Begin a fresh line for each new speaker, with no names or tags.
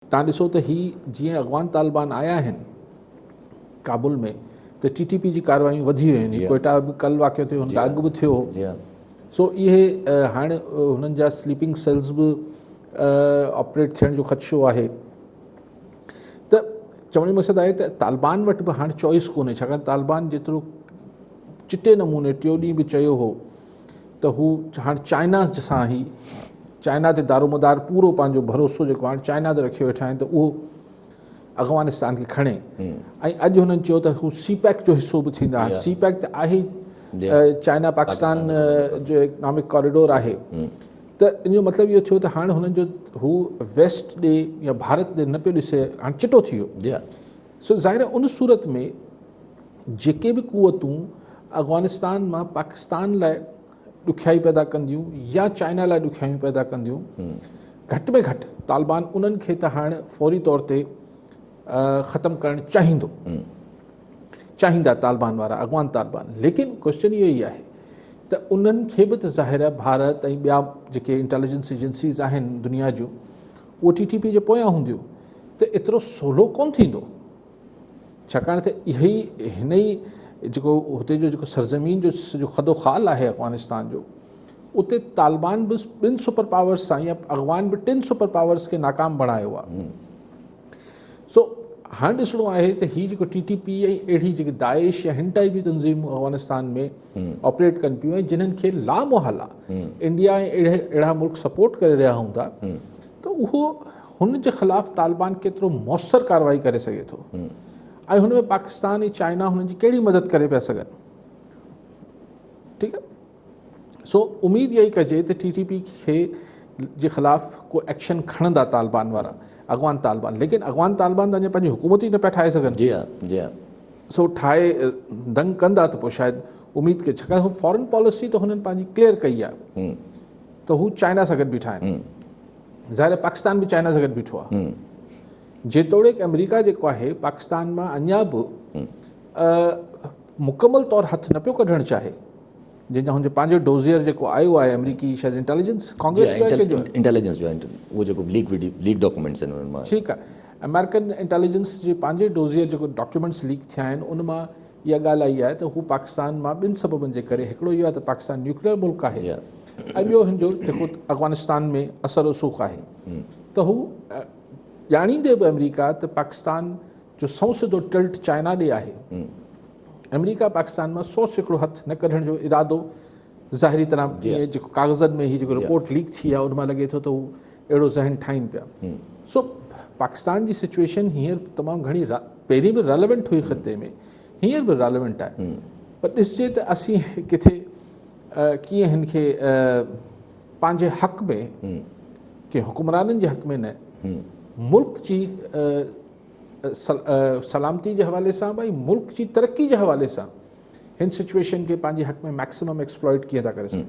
تان ڏسو ته هي جيئن افغان طالبان آيا آهن ڪابل ۾ ته ٽي ٽي پي جي ڪاروايون وڌي ويون آهن. ڪوئيٽا به ڪل واقعو ٿيو، هن کان اڳ به ٿيو هو. سو اهي هاڻي هنن جا سليپنگ سيلز به آپريٽ ٿيڻ جو خدشو آهي. ته چوڻ جو مقصد آهي ته طالبان وٽ به هاڻي چوائس ڪونهي، ڇاڪاڻ طالبان جيترو چٽي نموني ٽيو ڏينهن به چيو هو ته هو هاڻ چائنا سان ئي، چائنا تي دارومدار پورو پنهنجو ڀروسو جيڪو هاڻ چائنا تي رکيو ويٺا آهن ته اهو افغانستان کي کڻي. ۽ اڄ هنن چيو ته هو سي پيڪ جو حصو به ٿيندا. هاڻ سي پيڪ ته آهي چائنا پاڪستان جو اڪنامڪ ڪاريڊور آهي، ته ان جو مطلب اهو ٿيو ته هاڻ هنن جو هو ويسٽ ڏي يا ڀارت ڏي نه پيو ڏسي، هاڻ چٽو ٿي ويو. سو ظاهر ان صورت ۾ جيڪي به قوتون افغانستان مان پاڪستان لاء ڏکيائي پيدا ڪنديون يا چائنا لاء ڏکيائيون پيدا ڪنديون، گهٽ ۾ گهٽ طالبان انهن کي ته هاڻ فوري طور تي ختم ڪرڻ چاهيندو، چاهيندا طالبان وارا، افغان طالبان. ليڪن ڪوشچن اهو ئي آهي ته انهن کي به ته ظاهر آهي ڀارت ۽ ٻيا جيڪي انٽيليجنس ايجنسيز آهن دنيا جون، اهو ٽي ٽي پي جي پويان هونديون، ته ايترو سولو ڪونه ٿيندو، ڇاڪاڻ ته اهي ئي هن ئي جيڪو هتي جو جيڪو سرزمين جو سڄو خدو خال آهي افغانستان جو، اتي طالبان به ٻن سپر پاورز سان يا افغان به ٽن سپر پاورز کي ناڪام بڻايو آهي. سو هاڻ ڏسڻو آهي ته هي جيڪو ٽي ٽي پي ۽ اهڙي جيڪي داعش يا هن ٽائپ جون تنظيمون افغانستان ۾ آپريٽ ڪن پيون ۽ جنهن کي لامحاله انڊيا ۽ اهڙا ملڪ سپورٽ ڪري رهيا هوندا، ته اهو هن جي خلاف طالبان ڪيترو موثر ڪارروائي ڪري سگهي ٿو ۽ هن ۾ پاڪستان ۽ چائنا هن جي ڪهڙي مدد ڪري پيا سگهن. ٺيڪ آهي، سو اميد اها ئي ڪجي ته ٽي ٽي پي کي جي خلاف ڪو ايڪشن کڻندا طالبان وارا، افغان طالبان. ليڪن افغان طالبان ته اڃا پنهنجي حڪومت ئي نه پيا ٺاهي سگهن.
جي ها، جي ها.
سو ٺاهي دنگ ڪندا ته پوء شايد اميد ڪجي، ڇاڪاڻ هو فارن پاليسي ته هنن پنهنجي ڪليئر ڪئي آهي ته هو چائنا سان گڏ بيٺا آهن. ظاهر آهي پاڪستان به چائنا سان گڏ بيٺو آهي. جيتوڻيڪ آمريڪا جيڪو آهي پاڪستان مان اڃا به مڪمل طور هٿ نه پيو ڪڍڻ چاهي، جنهن جا هن جو پنهنجو ڊوزيئر جيڪو آيو آهي آمريڪي شايد انٽيليجنس ڪانگريس جو آهي، ڪنهن جو آهي؟
انٽيليجنس جو آهي اهو، جيڪو ليڪ وڊيو ليڪ ڊاڪيومينٽس آهن انهن مان.
ٺيڪ آهي، آمريڪن انٽيليجنس جي پنهنجي ڊوزيئر جيڪو ڊاڪيومينٽس ليڪ ٿيا آهن ان مان اها ڳالهه آئي آهي ته هو پاڪستان مان ٻن سببن جي ڪري، هڪڙو اهو آهي ته پاڪستان نيوڪليئر ملڪ آهي ۽ ٻيو هن جو جيڪو افغانستان ۾ اثر رسوخ آهي، ته هو ڄاڻيندي به آمريڪا ته پاڪستان جو سنئون سڌو ٽلٽ چائنا ڏي آهي، آمريڪا پاڪستان مان 100% هٿ نه ڪڍڻ جو ارادو ظاهري طرح جيڪو ڪاغذن ۾ هي جيڪو رپورٽ ليڪ ٿي آهي ان مان لڳي ٿو ته هو اهڙو ذهن ٺاهين پيا. سو پاڪستان جي سچويشن هينئر تمام گهڻي پهرين به ريليونٽ هئي خطي ۾، هينئر به ريليونٽ آهي، پر ڏسجي ته اسين ڪٿي ڪيئن هن کي پنهنجي حق ۾، ڪي حڪمرانن جي حق ۾ نه، ملڪ جي سلامتي جي حوالي سان به ۽ ملڪ جي ترقي جي حوالي سان هن سچويشن کي پنهنجي حق ۾ ميڪسيمم ايڪسپلائٽ ڪيئن ٿا ڪري سگهون.